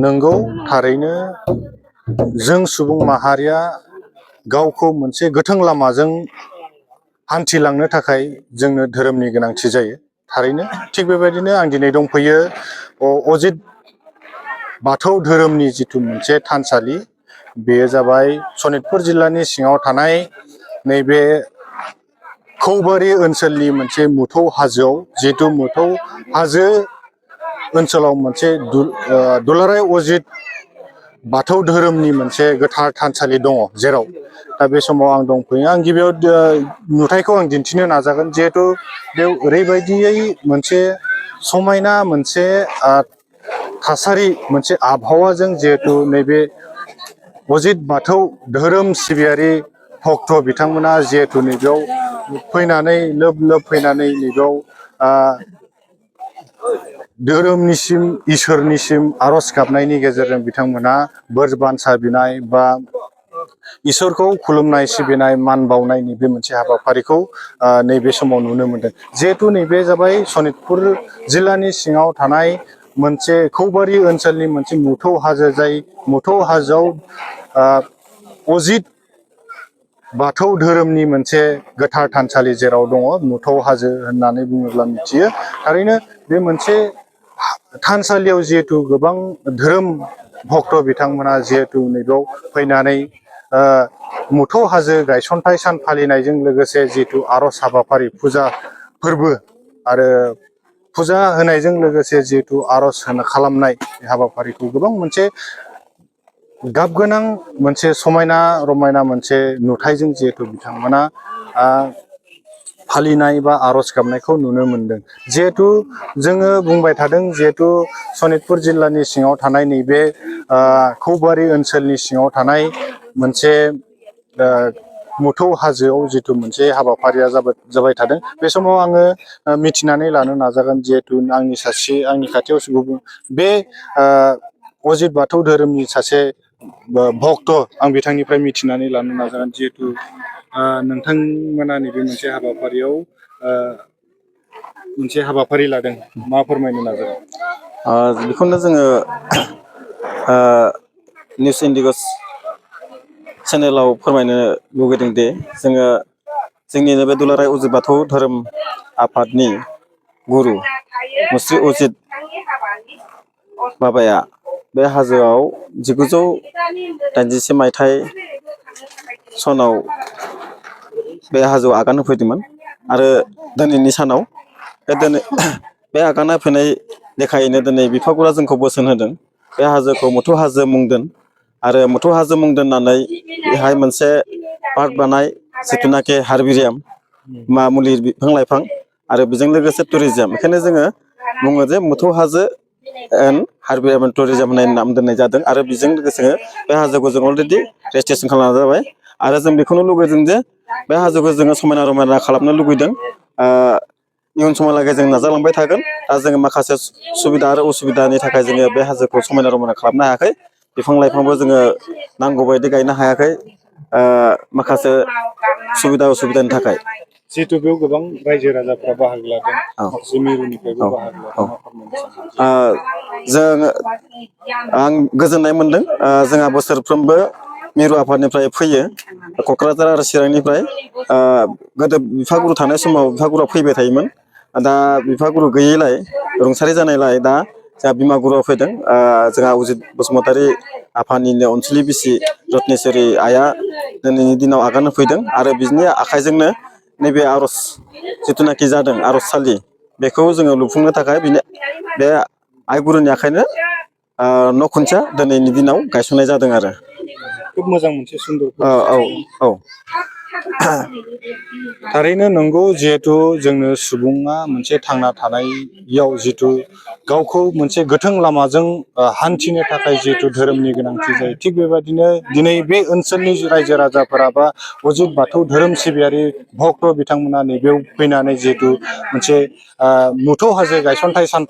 नंगौ थारैनो जों सुबुं माहारिया गावखौ मोनसे गोथों लामाजों हान्थिलांनो थाखाय जोंनो धोरोमनि गोनांथि जायो। थारैनो थिग बेबायदिनो आं दिनै दंफैयो अजित बाथौ धोरोमनि जिथु मोनसे थानसालि, बेयो जाबाय सनितपुर जिल्लानि सिङाव थानाय नैबे खौबारि ओनसोलनि मोनसे मुथौ हाजोआव, जिहेतु मुथौ हाजो ओनसोलाव मोनसे दुलाराय अजित बाथौ धोरोमनि मोनसे गोथार थानसालि दङ जेराव। दा बे समाव आं दंफैयो। आं गिबियाव नुथायखौ आं दिन्थिनो नाजागोन, जिहेतु बेयाव ओरैबायदियै मोनसे समायना मोनसे थासारि, मोनसे आबहावाजों जिहेतु नैबे अजित बाथौ धोरोम सिबियारि भक्त बिथांमोना जिहेतु नैबेयाव फैनानै लोब लोब फैनानै नैबेयाव धोरोमनिसिम, इसोरनिसिम आरज गाबनायनि गेजेरजों बिथांमोना बोर बान्सा बिनाय बा इसोरखौ खुलुमनाय, सिबिनाय, मान बावनायनि बे मोनसे हाबाफारिखौ नैबे समाव नुनो मोनदों। जिहेतु नैबे जाबाय सनितपुर जिल्लानि सिङाव थानाय मोनसे खौबारि ओनसोलनि मोनसे मुथौ हाजो, जाय मुथौ हाजोआव अजित बाथौ धोरोमनि मोनसे गोथार थानसालि जेराव दङ। मुथौ हाजो होननानै बुङोब्ला मिथियो। थारैनो बे मोनसे थानसालियाव जिहेतु गोबां धोरोम भक्त बिथांमोना जिहेतु नैबेयाव फैनानै मुथौ हाजो गायसनथाइ सान फालिनायजों लोगोसे जिहेतु आरज हाबाफारि, फुजा फोरबो आरो फुजा होनायजों लोगोसे जिहेतु आरज खालामनाय हाबाफारिखौ गोबां मोनसे गाब गोनां, मोनसे समायना रमायना मोनसे नुथायजों जिहेतु बिथांमोना फालिनाय बा आरज गाबनायखौ नुनो मोनदों। जिहेतु जोङो बुंबाय थादों, जिहेतु सनितपुर जिल्लानि सिङाव थानाय नैबे खौबारि ओनसोलनि सिङाव थानाय मोनसे मुथौ हाजोआव जिथु मोनसे हाबाफारिया जाबाय थादों। बे समाव आङो मिथिनानै लानो नाजागोन, जिहेतु आंनि खाथियाव सुबुं बे अजित बाथौ धोरोमनि सासे भक्त, आं बिथांनिफ्राय मिथिनानै लानो नाजागोन। जिहेतु नोंथांमोना नैबे मोनसे हाबाफारियाव मोनसे हाबाफारि लादों, मा फोरमायनो नाजागोन? बेखौनो जोङो निउस इन्डिगस चेनेलाव फोरमायनो लुगैदों दि जोङो जोंनि बे दुलाराय अजित बाथौ धोरोम आफादनि गुरु मुस्रि अजित बाबाया बे हाजोआव 1986 मायथाइ सनाव बे हाजोआव आगान होफैदोंमोन। आरो दिनैनि सानाव बे आगान होफैनाय लेखायैनो दिनै बिफागुरा जोंखौ बोसोन होदों, बे हाजोखौ मुथौ हाजो मुं दोन। आरो मुथौ हाजो मुं दोननानै बेहाय मोनसे पार्क बानाय, जिथुनाखि हारबिरियाम, मुलि बिफां लाइफां आरो बेजों लोगोसे टुरिजिम। बेखायनो जोङो बुङो जे मुथौ हाजो एन्ड हारबिरियाम एन्ड टुरिजिम होननाय नाम दोननाय जादों। आरो बेजों लोगोसे बे हाजोखौ जों अलरेडि रेजिस्ट्रेसन खालामनाय जाबाय। आरो जों बेखौनो लुगैदों जे बे हाजोखौ जोङो समायना रमायना खालामनो लुगैदों। इयुन समहालागै जों नाजालांबाय थागोन। दा जोङो माखासे सुबिदा आरो उसुबिदानि थाखाय जोङो बे हाजोखौ समायना रमायना खालामनो हायाखै। बिफां लाइफांबो जोङो नांगौ बायदि गायनो हायाखै, माखासे सुबिदा उसुबिदानि थाखाय। जिहेतु बेयाव गोबां रायजो राजाफ्रा बाहागो लादों, माखासे मिरुनिफ्रायबो बाहागो लादों, मा फोरमायनो सानो? आं गोजोननाय मोनदों। जोंहा बोसोरफ्रोमबो मिरु आफादनिफ्राय फैयो, क'क्राझार आरो चिरांनिफ्राय। गोदो बिफागुरु थानाय समाव बिफागुरुआ फैबाय थायोमोन। दा बिफागुरु गैयैलाय, रुंसारि जानायलाय दा जोंहा बिमा गुरुआ फैदों। जोंहा अजित बसुमतारी आफानिनो अनसुलि बिसि रत्नेस्वरि आइआ दिनैनि दिनाव आगान होफैदों। आरो बिनि आखाइजोंनो नैबे आरज जिथुनाखि जादों, आरजसालि, बेखौ जोङो लुफुंनो थाखाय बे आइ गुरुनि आखाइनो न' खुन्थिया दिनैनि दिनाव गायसननाय जादों आरो। खोब मोजां मोनसे सुंदर औ। थारैनो नंगौ, जिहेतु जोंनो सुबुङा मोनसे थांना थानायाव जिहेतु गावखौ मोनसे गोथों लामाजों हान्थिनो थाखाय जिहेतु धोरोमनि गोनांथि जायो। थिग बेबायदिनो दिनै बे ओनसोलनि रायजो राजाफोरा बा अजित बाथौ धोरोम सिबियारि भक्त बिथांमोना नैबेयाव फैनानै जिहेतु मोनसे मुथौ हाजो गायसनथाइ सान